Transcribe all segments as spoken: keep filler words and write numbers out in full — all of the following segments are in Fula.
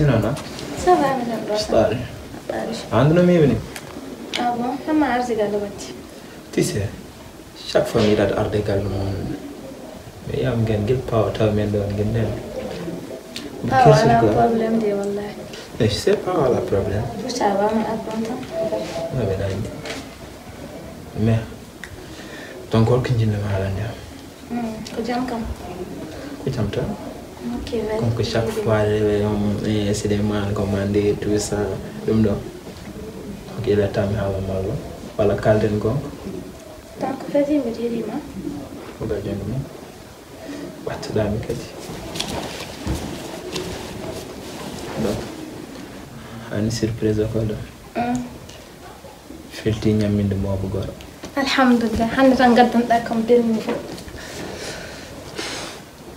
Non, non. Ça va, mi nan ɗo. Sorry. Sorry. Andu no mi woni? Ah bon, hama arsigal watti. Tu sais, chaque fois mi yiɗat arde galle mon. Mais yam gen gel pawa taw men ɗon gen nen. Pawa ala problème de wallahi. Mais je sais pas ala problème. Ça va, mais attends. Non, mais là, mais donc, holko jinno ma haalande? Hmm, ko jam kam. Ko jam tan. Ok, merci. Comme que chaque fois, eh, c'est des mal commandés, tout ça, ɗum ɗo. Ok, il est temps mi haala ma ɗum. Wala kalden gonga. Donc, kadi mbiɗa yeɗima. Ko ɓe jonde mum. Ɓattoɗami kadi. Donc, hani surprise ko ɗo. Hmm. Felti ñamminde moobo goro. Alhamdulillah, hannde tan gaddanɗa kam belmi fof.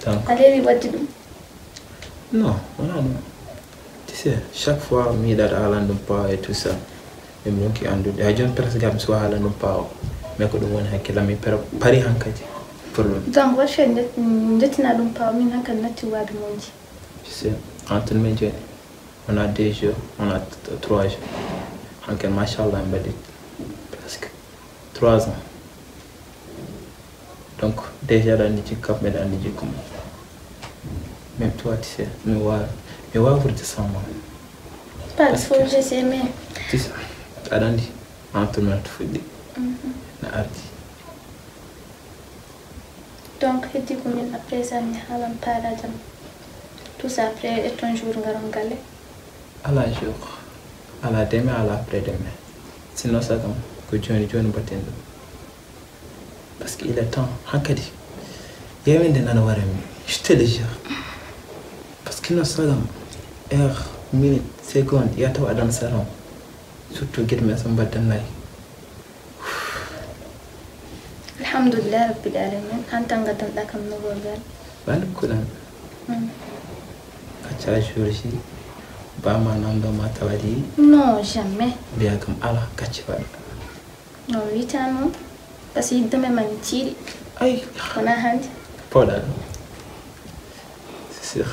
Donc, a leeli wadde ɗum? Non, wona ɗum. Tu sais, chaque fois mi yiɗat haalan ɗum pawa et tout ça. Min mi ronki anndude. Hay jooni presque mi suwa haalan ɗum pawa. Mais ko ɗum woni hakkillam, mi pare, pari hankadi. Pour ɗum. Donc, wacce nde-, ndettina ɗum pawa, min hankadi natti waade monji. Tu sais, entre min jooni. On a deux jours, on a t-, trois jours. Hankadi, machallah, en mbaɗi presque trois ans. Donc, déjà, aɗa anndi jikku am, mbeɗa anndi jikku ma. Même toi, tu sais, mi waawa, mi waawa wuurde sans moi. Pas de faux, je sais, mais tu sais, aɗa anndi, entraînement to fuɗɗi. Mhm. Na ardi. Donc, heddi ko min après ça, mi haalan parents am. Tout ça, après, ƴetton jour, ngaron galle. Ala jour, ala demain, ala après-demain. Sinon, sagam, ko jooni jooni mbatten ɗum. Parce que il est temps, hankadi. Yewende nana wara mi, je te le jure. Parce que non, sagam, heure, minute, seconde, ya taw aɗan saram. Surtout guide men so mbaddan nayi. Alhamdulillah rabbil alamin. An tan gaddanɗa kam nogorgal. Wala kulan. Hmm. Kacca jour ji. Ba ma nan ɗo ma tawadi. Non, jamais. Mbiya kam ala kacce waɗa. Non, wita non. Parce que yidde men man ciiɗi. Ay. Kona hande. Poɗa ɗum. C'est sûr.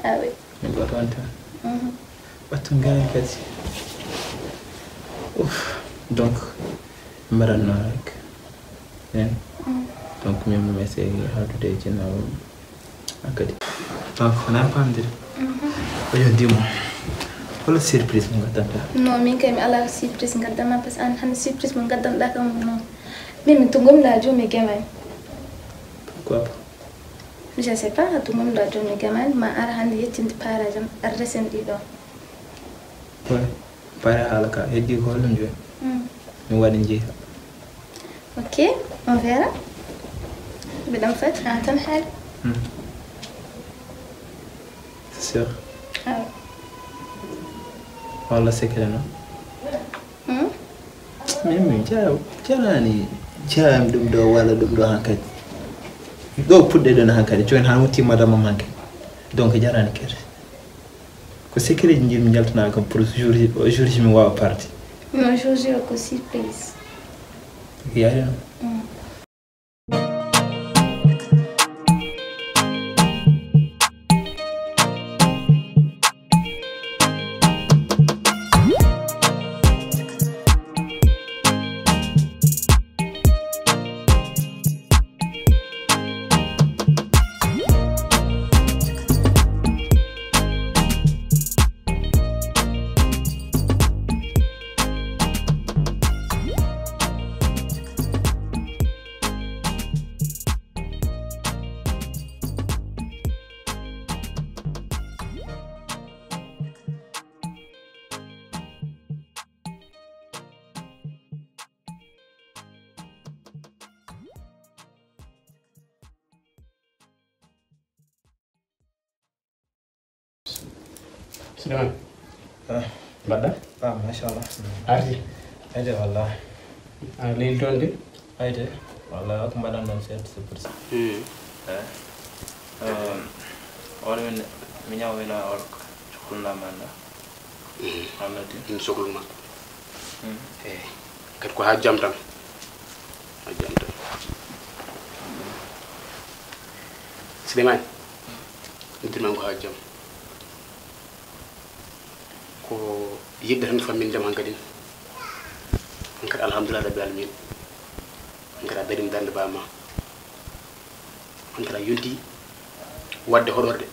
Ah oui. Min ko toon tan. Mhm. Wattu ngaari kadi. Ouf. Donc, mbaɗatno rek. Hein? Mm. Donc, min mo essayer haaldude e jinnaawol. Hankadi. Donc, wona famdire. Mhm. Ko yo dimo. Holo surprise mo ngaddanta? Non, min kay mi ala surprise ngaddama, parce que an hannde surprise mo ngaddanɗa kam non. Min mi tugum la jomi gemay. Pourquoi pas? Je sais pas, to ngomɗa jooni gaman, ma ara hannde yettinde parents am, ar resen ɗi ɗo. Ouais, pare haala ka, heddi ko hollum jooni? Hmm. Mi waɗi njiya. Ok, on verra. Mbiɗan fati, an tan haali. Hmm. C'est sûr. Ah. Walla secret non? Hmm? Min mi ja-, jarani jam ɗum ɗo walla ɗum ɗo hankadi. Ɗo puɗɗe ɗon hankadi. Jooni han wutti madame am hankadi. Donc jarani kadi. Ko secret ji jiɗmi jaltana kam pour jour ji, jour ji mi wawa parti. Non, jour ji o ko surprise. Yaari non? Mm. Souleymane. Ah. Mbaɗɗa? Ah, machallah. Arti? Ayde, wallah. A leydi toon de? Ayde, wallah, ko mbaɗan ɗon seeɗa, c'est pour ça. Hmm. Eh. Eh, oɗo min, mi ñaawina on ko cukalnaa ma nda. Hmm. Annati. Min sokluma. Hmm. Eh, kadi ko haa jam tan. Haa jam tan. Souleymane, mi dirman ko haa jam. Ko yiɗde tan famminde ma hankadi. Hankadi alhamdulillah rabbil alamin. Hankadi a darima darnde bamma. Hankadi a yonti wadde hoɗorde.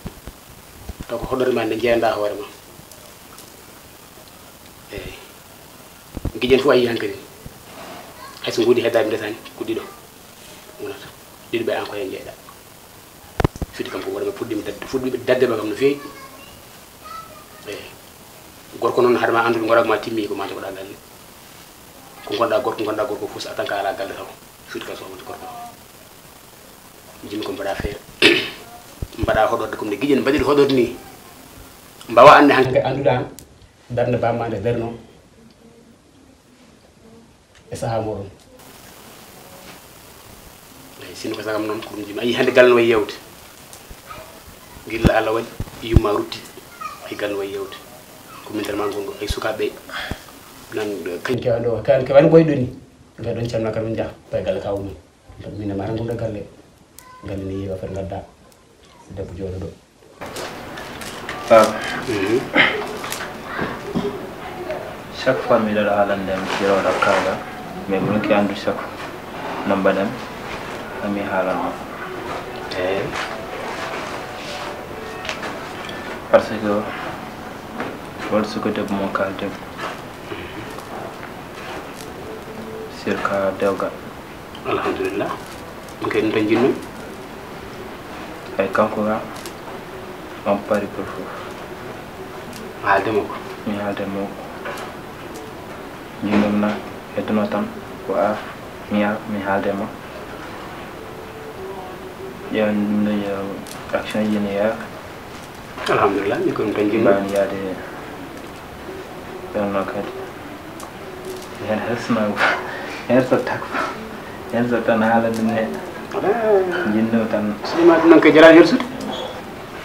Taw ko hoɗorde ma nde jeeyanda hoore ma. Eyyi. Giƴen fof a yii hankadi. Hayso nguudi heddaani ndesani ko ɗiɗo wonata. Ɗiɗo ɓe an ko heen jeeyɗa. Fiti kam ko worɓe puɗɗiima dadde, fuɗɗiiɓe dadde ma kam no feewi. Eyyi. Gorko noon haɗa ma anndude ngorag ma timmi ko ma jogoɗa galle. Ko ngonɗa gorko, ngonɗa gorko fof so a tan ka ala galle taw. Fiti kam so wonde gorko. Jinmi ko mbaɗa feere. Mbaɗa hoɗorde comme nde giƴen mbaɗiri hoɗorde ni. Mbawa annde hankadi anndude an darnde bamma nde darno. E sahaa moɗon. Eyi, sinno ko sagam noon ko ɗum jimi. A yii hannde galle no wayi yewde. Gilla Allah waɗi yumma rutti. Ay galle no wayi yewde. Ko min tan ma ngonɗo ay sukaaɓe. Nan kañ kewani ɗo, kañ kewani ɓoyɗo ni. Ngal ɗon calma kam min njaha. Ɓay galle kaw mum. Min ma tan ngonɗo galle. Galle ni yewa fat ngadda. Debbo jooɗo ɗo. Ah. Chaque fois miɗo haalande am kiroɗa kaga, mais mi ronki andu chaque fois no mbaɗan ami haalanma. Eyi. Parce que wol suko debbo mo kaal debbo sur ka dewgal. Alhamdulillah. Min kay ɗum tan jinnoo. Ay kanko ga on pari pour fof. Haalde makko. Mi haalde makko. Jinnoo na hedduno tan ko a mi ya mi haalde ma. Ƴeewan ɗum ɗo action ji ne yaa. Alhamdulillah, min ko ɗum tan jinnoo. Mbawni yaade ɗon no kadi. Hen hesna hen so takko hen so tan haala ɗum he. Jinnoo tan. Sima ɗum noon kay jarani hersude.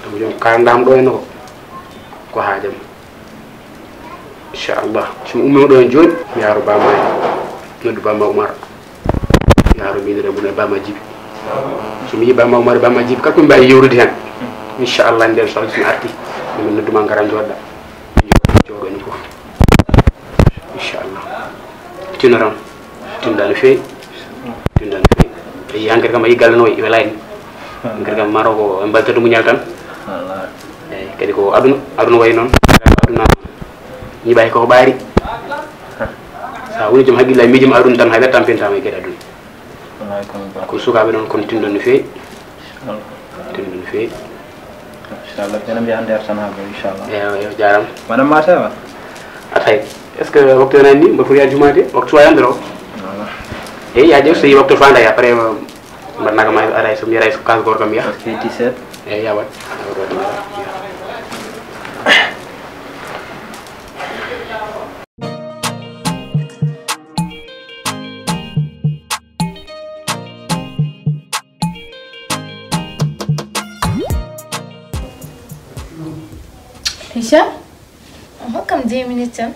Ɗum jom kalandam ɗo henno ko ko haajam. Inchallah somi ummima ɗo hen joni mi yaaro bamma en. Noddu bamma Oumar. Yaaro mi inore mum e bamma Djiby. Somi yi bamma Oumar e bamma Djiby kala komi mbawi yewrude hen. Inchallah nden so Allah somi arti. Min nodduma gara joɗɗa. Jooɗo ni fof. Inchallah. Tino tan. Tinda no fewi. Tinda no fewi. Ayi hankadi kam ayi galle no wayi welani. Hankadi kam maro ko en mbaltata muñal tan. Eyyi kadi ko aduna aduna wayi noon. Aduna ñiɓaki koko ɓaari. Sa woni joom haqqille a miijima aduna tan hay ɓe tampintama e kadi aduna. Ko sukaɓe noon kono tinɗon no fewi. Tinɗon no fewi. Inchallah ɓen mbiya hannde artan ha goo inchallah. Eyo eyo jarama. Madame Mata ma. Atay est ce que waktu yonani ni mboɗo foti yaade jumaade waktu suwa yande ɗo. Eyyi ya ƴeew so tawi waktu fanda ya après mbaɗnaka ma aray somi yaray so kas goto kam ya. Parce que dix-sept. Eyyi ya waɗ. Aïcha. Hokkam dix minutes tan.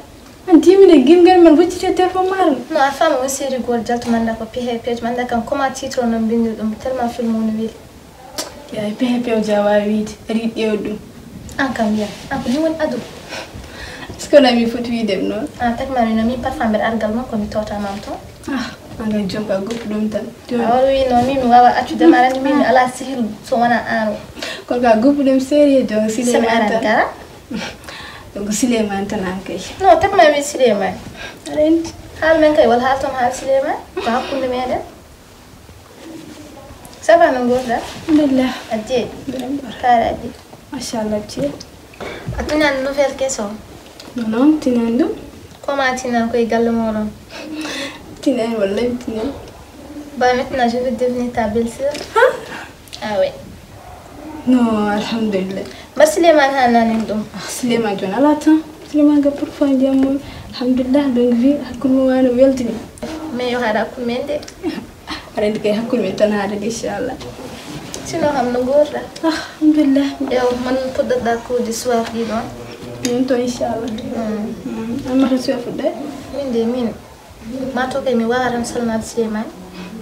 An dix minutes gimgal man huccite téléphone maaro. No a faama o série goto jalto manda ko pehe peejo manda kam comment titre o noon mbindir ɗum tellement film o no weli. Yaay pehe peejo a waawi wiide ari ƴeew ɗum. An kam wiya an ko ni woni adu. Est ce que wona mi foti wiide mi noon? An tagmami no min parfois mbeɗa argal makko mi totama toon. Ah, an kay jonka goppu ɗum tan. A wawino min mi wawa accude ma aɗa andi min mi ala sehil so wona an o. Kono ka goppu ɗum sérieux donc Souleymane tan. Donc Souleymane tan an kay. Non tagma mi Souleymane. Aɗa andi. Haal men kay wala haal toon haal Souleymane ko hakkunde meɗen. Ça va no gurda? Alhamdulillah. A jeeɗi. Kaaraji. Machallah jeeɗi. A tinani nouvelle keso? Non non tinani ɗum. Koma tinan koye galle moɗon? Tinani wallay mi tinani. Ba maintenant je vais devenir ta belle-sœur. Ah ouais. Non alhamdulillah. Mbar Souleymane ha nanin ɗum? Ah Souleymane joni ala temps. Souleymane ga parfois ndiyam mum. Alhamdulillah donc vie hakkude mum wano weltini. Mais yo haɗa hakkude men de. Aɗa andi kay hakkude men tan haɗa de inchallah. Sino kam no gurda? Ah alhamdulillah. Yo man puɗɗoɗa cours du soir ɗi ɗon? Min to inchallah. Amma to soir fuɗɗa? Min de min ma to kay mi wawa tan salmade Souleymane.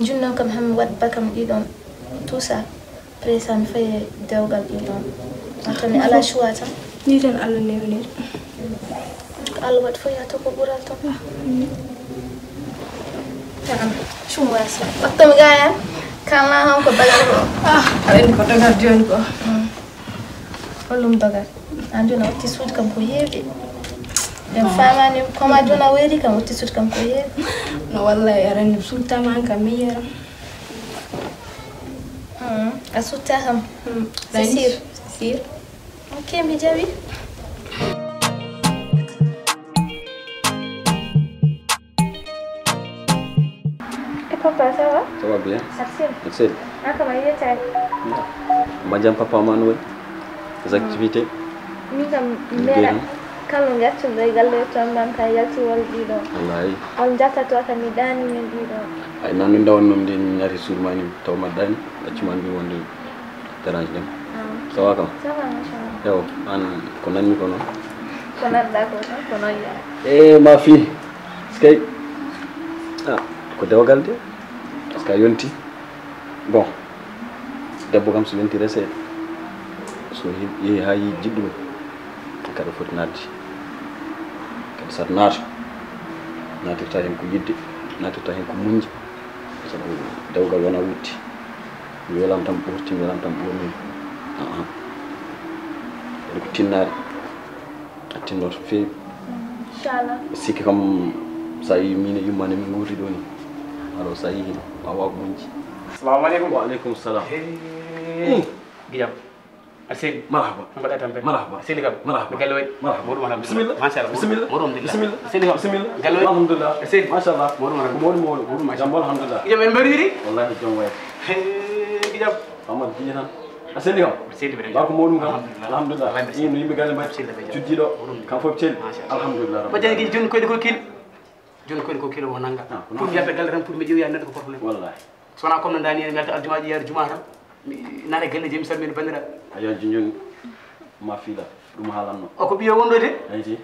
Junnon kam hammi waɗ bakam ɗi ɗon tout ça. Après ça mi faye dewgal ɗi ɗon. Attami ala choix tan. Ni tan Allah newnir. Allah waɗi fof yahata ko ɓural toon. Tan, cummo yasa. Wattomi gaya. Kalna han ko dagal ko. Ah, aɗa anndi ko dagal jooni ko. Hollum dagal? An jooni a watti suudu kam ko heewi. En faamaani koma jooni a wayri kam watti suudu kam ko heewi. No, wallahi aɗa anndi suuttaama an kam mi yeeram. A sutta kam. C'est sûr. C'est sûr. Ok, mi jaɓi. E papa, ça va? Ça va bien. Merci. Merci. Ah, comment il était? Mbajan papa ma no waɗi? Les activités? Min kam mi meeɗa kala no ngattuɗo e galle to am man ka yalti walla ɗiɗo. Wallahi. Walla jatta to kam mi daani min ɗiɗo. Ay, nan min dawan non ndin ñaati suudu ma ni taw ma daani accuma mbi wonde. Dérange dem. Ça va kam? Ça va, machallah. Ewo, an ko nanmi ko noon? Ko nanɗa ko tan, ko noon yaa. Eh, ma fii. Skay. Ah, ko dewgal de. Parce que a yonti. Bon. Debbo kam so yonti rese. So yehi haa yi jiɗɗo. Kaɗa foti naatde. Kaɗa sat naata. Naatirta heen ko yidde. Naatirta heen ko muñde. Sabu dewgal wona wutti. Mi welam tan ɓurti, mi welam tan ɓurni. Aa. Waɗi ko tinnaade. A tinnoto feewi. Inchallah. Mi sikki kam so a yii min e yumma ne min nguurdi ɗo ni. Alors so a yii ma waaw muñji. Assalamu aleykum. Wa aleykum salam. Gijam. A seli. Marhaba. Mbaɗa tampere. Marhaba. A seli kam. Marhaba. Galle waɗi. Marhaba. Moɗum alhamdulillah. Bisimilla. Machallah. Bisimilla. Moɗum alhamdulillah. Bisimilla. A seli kam. Alhamdulillah. A seli. Machallah. Moɗum alhamdulillah. Moɗum moɗum. Moɗum machallah. Jambo alhamdulillah. Gijam en mbariri. Wallahi jom waye. Gijam. Amadou Gijam tan. A seli kam. A seli ɓe. Ba ko moɗum kam. Alhamdulillah. Alhamdulillah. Wallahi. Ino yimɓe galle mbaɗi. Seli ɓe jam. Cuddiɗo. Moɗum. Kam fof celi. Machallah. Alhamdulillah. Ko jani Gijam joni koyɗe ko kilo. Joni koyɗe ko kilo o nanga. Pour mi yalta galle tan pour mi ƴeewi neɗɗo ko problème. Wallahi. So wonaa comme no ndaani en ngarta aljuma ƴeeyaade juma tan mi naata galle jeyi mi salmina banndiraaɓe. A yalti ñun ma fiila ɗum haalanno. O ko ɓiyo wonɗo de? Ayti.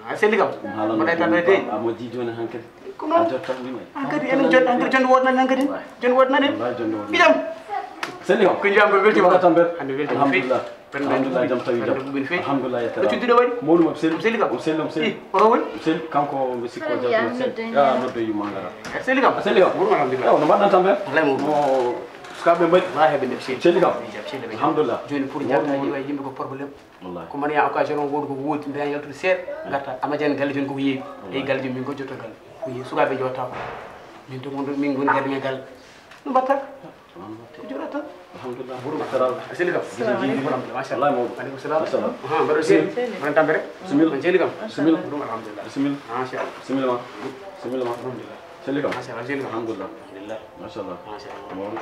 A selli kam? Ɗum haalanno. Mbaɗa tan de. A moƴƴi jooni hankadi. Ko noon. A jottan ɗum ay. Hankadi eɗen jot hankadi jonde woodnani hankadi. Jonde woodnani. Wallahi jonde woodnani. Ɓiyam. Selli kam? Ko jam ko weltima. Mbaɗa tan ber. Hannde weltima. Alhamdulillah. Alhamdulillah, jam tawi jam. Alhamdulillah. Alhamdulillah, ya tara. Cuddiɗo waɗi? Mawɗum, am selli. Am selli kam? Am selli, am selli. Ih, oto woni? Am selli, kanko mi sikko jam. Am selli. Ya, noddo yumma ngara. A selli kam? A selli kam? Mawɗum, alhamdulillah. Ewa, no mbaɗɗon tan ɓe? Wallahi mawɗum. No sukaaɓe mbaɗi? Wallahi ɓe ndeɓ selli. Selli kam? Jam selli ɓe jam. Alhamdulillah. Joni pour jawta jiwa yimɓe ko problème. Wallahi. Ko mbaɗa ya occasion o woni ko woodi, mbiɗa yaltude seeɗa, ngarta. Amma jani galle joni koko yeewi. Wallahi. Eyi galle joni min ko jotto galle. Ko yeewi sukaaɓe jotta ko. Min to min ngoni gardien galle. No mbatta? Ko joɗa tan. Alhamdulillah. Buru ma. A seli kam? Gisi jiidi. Alhamdulillah. Machallah. Wallahi mawɗo. Aleykum salam. Machallah. Aha, mbaɗo seli. Mbaɗo tampere? Bisimilla. On seli kam? Bisimilla. Buru ma, alhamdulillah. Bisimilla. Machallah. Bisimilla ma. Bisimilla ma. Alhamdulillah. Seli kam? Machallah, seli kam. Alhamdulillah. Alhamdulillah. Machallah. Mawɗo.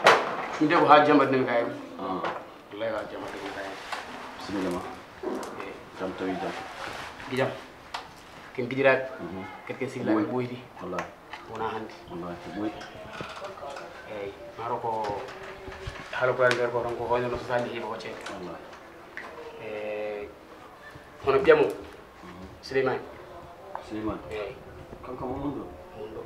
Min de ko haa jam waɗi min kay. Ah. Wallahi ko haa jam waɗi min kay. Bisimilla ma. Eh. Jam tawi jam. Gijam. Ken gijiraaɓe. Mhm. Kadi ken sillaaɓe ɓooydi. Wallahi. Wonaa hannde. Wallahi, ko ɓooyi. Eeyi, maaro ko haala ko nder ko tan ko hoynono so saabi heɓa ko ceede. Wallahi. E hono ɓiyamo. Mhm. Souleymane. Souleymane. Eeyi. Kanko mo mun ɗo? Mun ɗo.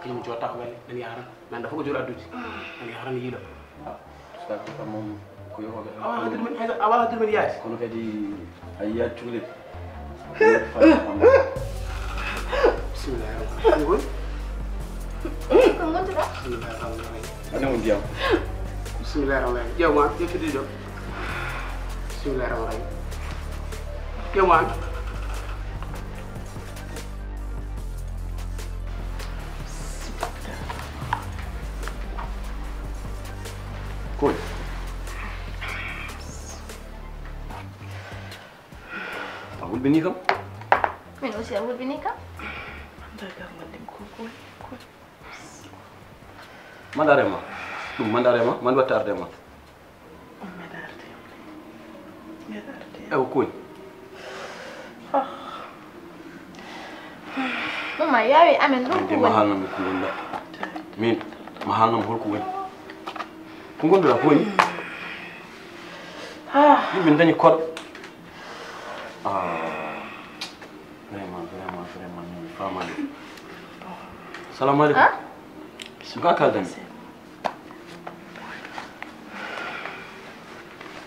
Kañum jotta ko galle, nani yaran. Nanda fof ko jor addude. Nani yaran yiilo. Parce que kam moom ko yo ko. Awa hadir men, hay awa hadir men yaati. Kono kadi a yiyaat cukalel. Bismillahir rahmanir rahim. Ko ngontuɗa? Bismillahir rahmanir rahim. Ane mo ndiyam. Bismillahir rahmanir rahim. Ƴeew ma, ƴettidi ɗo. Bismillahir rahmanir rahim. Ƴeew ma. Koy. A hulɓini kam? Min aussi a hulɓini kam? Daga mandim ko koy. Mandare ma. Ɗum mandare ma, man watta arde ma. Ewo koy. Mama yawi amen ɗum ko woni. Min ma haalnam ko woni. Min ma haalnam holko woni. Ko gonduɗa ko woni? Yimɓe dañi koɗo. Ah. Vraiment, vraiment, vraiment, mi faamaani. Salamu aleykum. Ko a kaldan?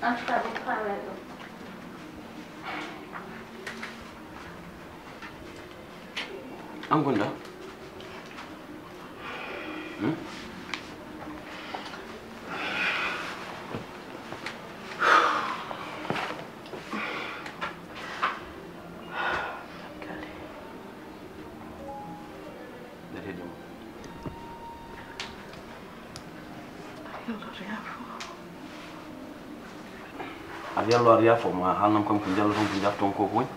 En tout cas, ɓe faamani ɗum. An gonda? Hmm? Aɗa yallo, aɗa yaafo ma, haalnam kam ko jallo toon, ko jaftoon ko ko woni.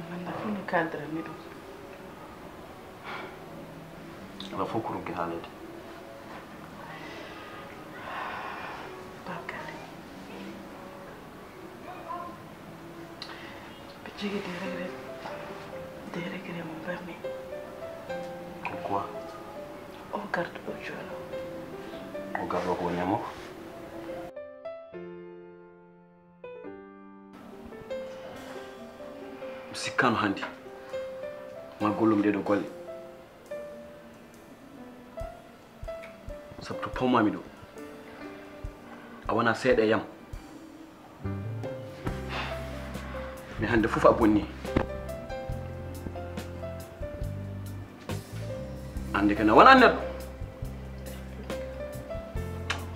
Manda fof no kaldira mi ɗum. Ala fof ko ronki haaleede. Bakary. Ɓe jogii des regrets, des regrets mo mbaɗmi. Pourquoi? O garɗo ɗo jooni. O garɗo ko woni e makko? Mi sikkaano hannde ma gollum ɗee ɗo golle. Sabu to pawmaami ɗo, a wonaa seeɗa e yam. Mais hannde fof a bonni. Annde kene a wonaa neɗɗo.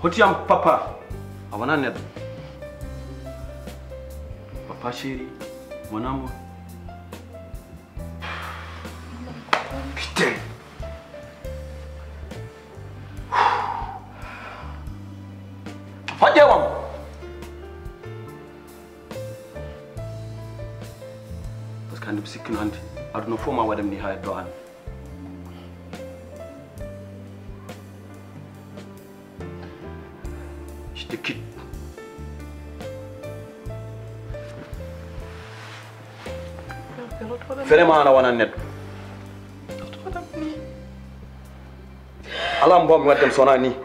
Hoti yam papa, a wonaa neɗɗo. Papa chéri, mon amour. Putain. Fa ƴeewam. Parce que hannde mi sikkino hannde aduna fof ma waɗam ni haa e do an. Je te quitte. Vraiment, an a wona neɗɗo. Alaa mbo mi waɗde mi sona ni.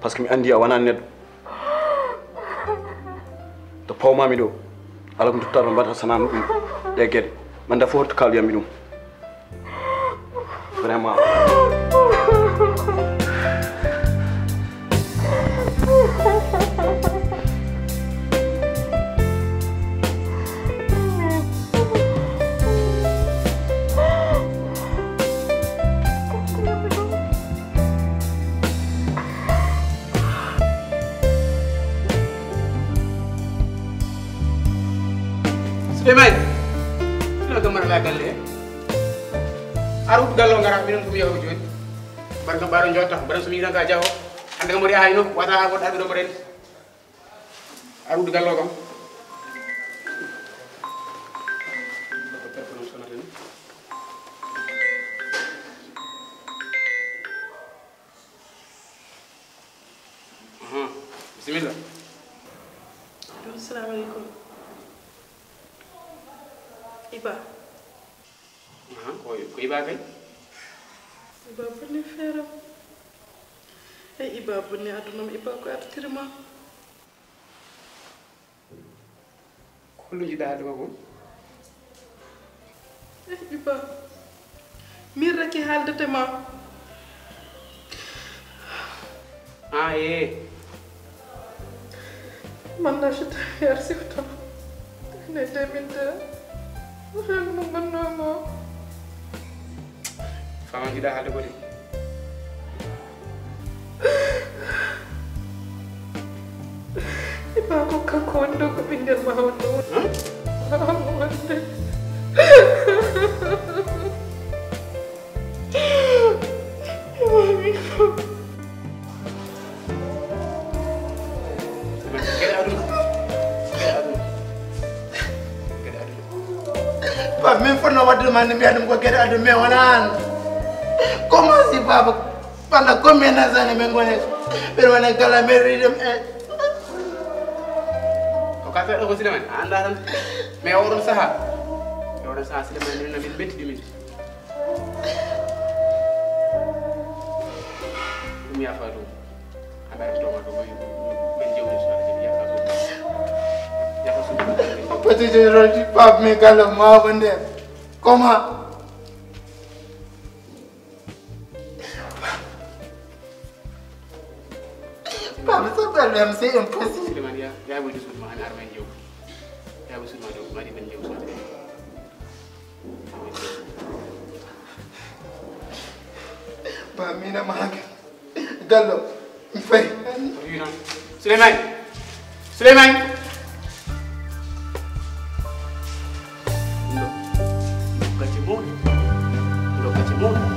Parce que mi anndi a wona neɗɗo. To pawmami ɗo, alaa ko duttaa to mbaɗata sanaano ɗum ɗe geɗe. Mi anndaa fof to kaaluyammi ɗum. Vraiment. Souleymane, sino kam mbaɗa galle he. Ar huɗo galle o ngara, minen ko mi yahoto jooni. Mbaɗa kam ɓaaro jooɗta, mbaɗa so mi yiɗan ka jaho. Hannde kam o reha hayno, wata ha goɗɗo arɓe ɗo mbaɗani. Ar huɗo galle o kam. Ahan, bisimilla. Allo, salamu aleykum. Iba. Ahan, ko, ko Iba kay? Iba bonni feeram. Ey, Iba bonni adunam, Iba ko artirma. Ko holɗum njiɗɗa haalde makko? Eh, Iba, min raki haaldete ma. Ah, eh. Manda so tawi ar sifto. Ene deminta. Haalde mo bonnoo mo. Fama njiɗɗa haalde ko de. Iba ko kanko woni ɗo, ko ɓinngel ma woni ɗo. Huh? Haa mo wonde. Iba min fof. Geɗe aduna. Geɗe aduna. Geɗe aduna. Ba, min fotno waɗde ma nde mbiya ɗum ko geɗe aduna, mais wona an. Comment si baba, pendant combien d'années min ngoni ɓeɗa wona kala mairie ɗum e. Ko ka feɗɗo ko Souleymane, a annda tan. Mais oɗon saha, e oɗon saha Souleymane min min ɓetti ɗumin. Ɗum yafa ɗum. Aɓe artoma ɗum, min jewni so aɗa yafa ɗum. Yafa ɗum. Petit de rodi pap mi kala mawa nder. Comment? Papa, ça va, c'est impossible. Souleymane, ya, ya, woni suudu ma, hani armen jew. Ya, woni suudu ma, ɗo, mari men jew, so. Ba mina ma hake. Gallo. Mi fay. Souleymane. Souleymane. Lokaci mawɗo. Lokaci mawɗo.